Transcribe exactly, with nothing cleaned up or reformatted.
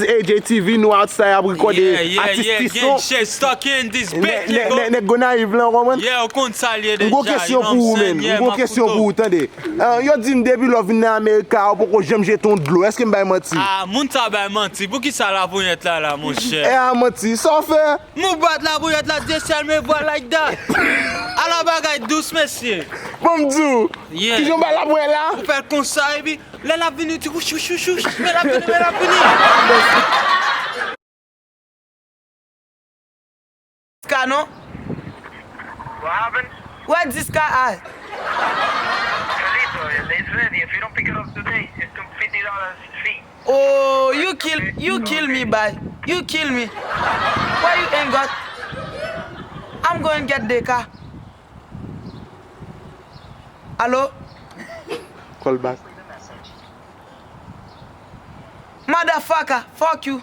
A J T V, nou outside ap rekòde atis Tison. Nèg Gonayiv lan, ou konprann? M gon kesyon pou ou, menn. M gon kesyon pou ou, tande. Yo di m depi lè w vin nan Amerika, ou poko janm jete yon dlo. Èske m bay manti? Ah, moun sa bay manti. Poukisa laponyèt la la, monchè? E a manti. Sa w fè? M bat laponyèt la, de sèl, me vwa like that. Ala bagay dous, mesye. Bon, m di w. Kijan w bay laponyèt la? Ou fè l konsa, epi lè l ap vini, ou di, wouch, wouch, wouch, wouch, men l ap vini, men l ap vini. Diska non? What happened? Where Diska at? Felito, it's ready. If you don't pick it up today, it's fifty dollars fee. Oh, you kill, you kill me, boy. You kill me. Why you ain't got? I'm going get the car. Alo? Call back. Motherfucker, fuck you.